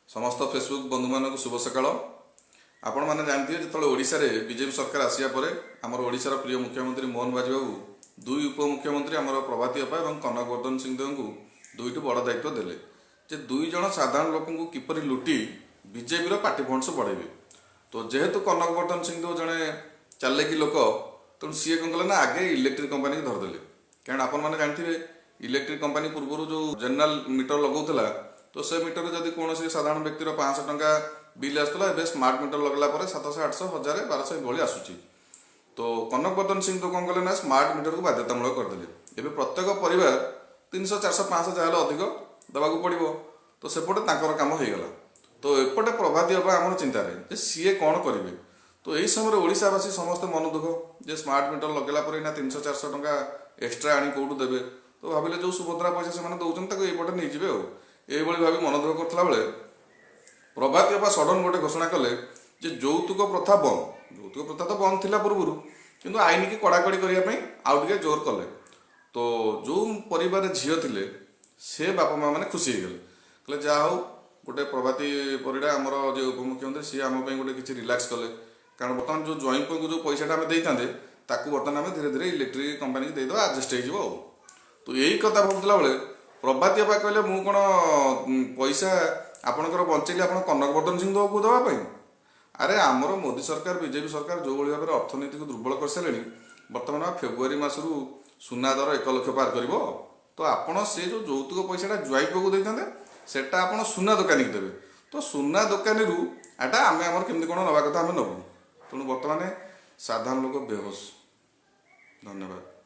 ସମସ୍ତ ଫେସବୁକ୍ ବନ୍ଧୁମାନଙ୍କୁ ଶୁଭ ସକାଳ। ଆପଣମାନେ ଜାଣିଥିବେ, ଯେତେବେଳେ ଓଡ଼ିଶାରେ ବିଜେପି ସରକାର ଆସିବା ପରେ ଆମର ଓଡ଼ିଶାର ପ୍ରିୟ ମୁଖ୍ୟମନ୍ତ୍ରୀ ମୋହନ ମାଝୀ ବାବୁ ଦୁଇ ଉପମୁଖ୍ୟମନ୍ତ୍ରୀ ଆମର ପ୍ରଭାତୀ ଅପା ଏବଂ କନକ ବର୍ଦ୍ଧନ ସିଂଦେଓଙ୍କୁ ଦୁଇଟି ବଡ଼ ଦାୟିତ୍ୱ ଦେଲେ ଯେ ଦୁଇ ଜଣ ସାଧାରଣ ଲୋକଙ୍କୁ କିପରି ଲୁଟି ବିଜେପିର ପାର୍ଟି ଫଣ୍ଡସ୍ ବଢ଼େଇବେ। ତ ଯେହେତୁ କନକ ବର୍ଦ୍ଧନ ସିଂଦେଓ ଜଣେ ଚାଲାକି ଲୋକ, ତେଣୁ ସିଏ କ'ଣ କଲେ ନା ଆଗେ ଇଲେକ୍ଟ୍ରିକ୍ କମ୍ପାନୀକି ଧରିଦେଲେ। କାରଣ ଆପଣମାନେ ଜାଣିଥିବେ, ଇଲେକ୍ଟ୍ରିକ୍ କମ୍ପାନୀ ପୂର୍ବରୁ ଯେଉଁ ଜେନେରାଲ ମିଟର ଲଗାଉଥିଲା, ତ ସେ ମିଟରରେ ଯଦି କୌଣସି ସାଧାରଣ ବ୍ୟକ୍ତିର 500 ଟଙ୍କା ବିଲ୍ ଆସୁଥିଲା, ଏବେ ସ୍ମାର୍ଟ ମିଟର ଲଗାଇଲା ପରେ 700, 800, 1000, 1200 ଏଭଳି ଆସୁଛି। ତ କନକ ବର୍ଦ୍ଧନ ସିଂ ତ କ'ଣ କଲେ ନା ସ୍ମାର୍ଟ ମିଟରକୁ ବାଧ୍ୟତାମୂଳକ କରିଦେଲେ। ଏବେ ପ୍ରତ୍ୟେକ ପରିବାର 300, 400, 500 ଯାହାହେଲେ ଅଧିକ ଦେବାକୁ ପଡ଼ିବ। ତ ସେପଟେ ତାଙ୍କର କାମ ହେଇଗଲା। ତ ଏପଟେ ପ୍ରଭାତୀ ଅପା ଆମର ଚିନ୍ତାରେ ଯେ ସିଏ କ'ଣ କରିବେ। ତ ଏଇ ସମୟରେ ଓଡ଼ିଶାବାସୀ ସମସ୍ତେ ମନ ଦୁଃଖ ଯେ ସ୍ମାର୍ଟ ମିଟର ଲଗେଇଲା ପରେ ଏଇନା 300, 400 ଟଙ୍କା ଏକ୍ସଟ୍ରା ଆଣି କେଉଁଠୁ ଦେବେ? ତ ଭାବିଲେ, ଯେଉଁ ସୁଭଦ୍ରା ପଇସା ସେମାନେ ଦେଉଛନ୍ତି, ତାକୁ ଏଇପଟେ ନେଇଯିବେ। ଆଉ ଏଇଭଳି ଭାବି ମନ ଦୁଃଖ କରୁଥିଲା ବେଳେ ପ୍ରଭାତୀ ଅପା ସଡନ୍ ଗୋଟେ ଘୋଷଣା କଲେ ଯେ ଯୌତୁକ ପ୍ରଥା ବନ୍ଦ। ଯୌତୁକ ପ୍ରଥା ତ ବନ୍ଦ ଥିଲା ପୂର୍ବରୁ, କିନ୍ତୁ ଆଇନକି କଡ଼ାକଡ଼ି କରିବା ପାଇଁ ଆଉ ଟିକେ ଜୋର କଲେ। ତ ଯେଉଁ ପରିବାରରେ ଝିଅ ଥିଲେ, ସେ ବାପା ମା ମାନେ ଖୁସି ହେଇଗଲେ। କହିଲେ, ଯାହା ହଉ, ଗୋଟେ ପ୍ରଭାତୀ ପରିଡ଼ା ଆମର ଯେ ଉପମୁଖ୍ୟମନ୍ତ୍ରୀ, ସିଏ ଆମ ପାଇଁ ଗୋଟେ କିଛି ରିଲାକ୍ସ କଲେ। କାରଣ ବର୍ତ୍ତମାନ ଯେଉଁ ଜ୍ୱାଇଁ ପୁଅଙ୍କୁ ଯେଉଁ ପଇସାଟା ଆମେ ଦେଇଥାନ୍ତେ, ତାକୁ ବର୍ତ୍ତମାନ ଆମେ ଧୀରେ ଧୀରେ ଇଲେକ୍ଟ୍ରିକ୍ କମ୍ପାନୀକି ଦେଇଦେବା, ଆଡ଼ଜଷ୍ଟ ହେଇଯିବ। ଆଉ ତ ଏଇ କଥା ଭାବୁଥିଲା ବେଳେ ପ୍ରଭାତୀ ଅପା କହିଲେ, ମୁଁ କ'ଣ ପଇସା ଆପଣଙ୍କର ବଞ୍ଚେଇଲି ଆପଣ କନକ ବର୍ଦ୍ଧନ ସିଂ ଦେବାକୁ ଦେବା ପାଇଁ? ଆରେ, ଆମର ମୋଦି ସରକାର, ବିଜେପି ସରକାର ଯେଉଁଭଳି ଭାବରେ ଅର୍ଥନୀତିକୁ ଦୁର୍ବଳ କରିସାରିଲେଣି, ବର୍ତ୍ତମାନ ଫେବୃଆରୀ ମାସରୁ ସୁନା ଦର 1 ଲକ୍ଷ ପାର କରିବ। ତ ଆପଣ ସେ ଯେଉଁ ଯୌତୁକ ପଇସାଟା ଜ୍ୱାଇଁ ପୁଅକୁ ଦେଇଥାନ୍ତେ, ସେଟା ଆପଣ ସୁନା ଦୋକାନୀକି ଦେବେ। ତ ସୁନା ଦୋକାନୀରୁ ଏଟା ଆମେ ଆମର କେମିତି କ'ଣ ନେବା କଥା ଆମେ ନେବୁ। ତେଣୁ ବର୍ତ୍ତମାନ ସାଧାରଣ ଲୋକ ବେହୋସ। ଧନ୍ୟବାଦ।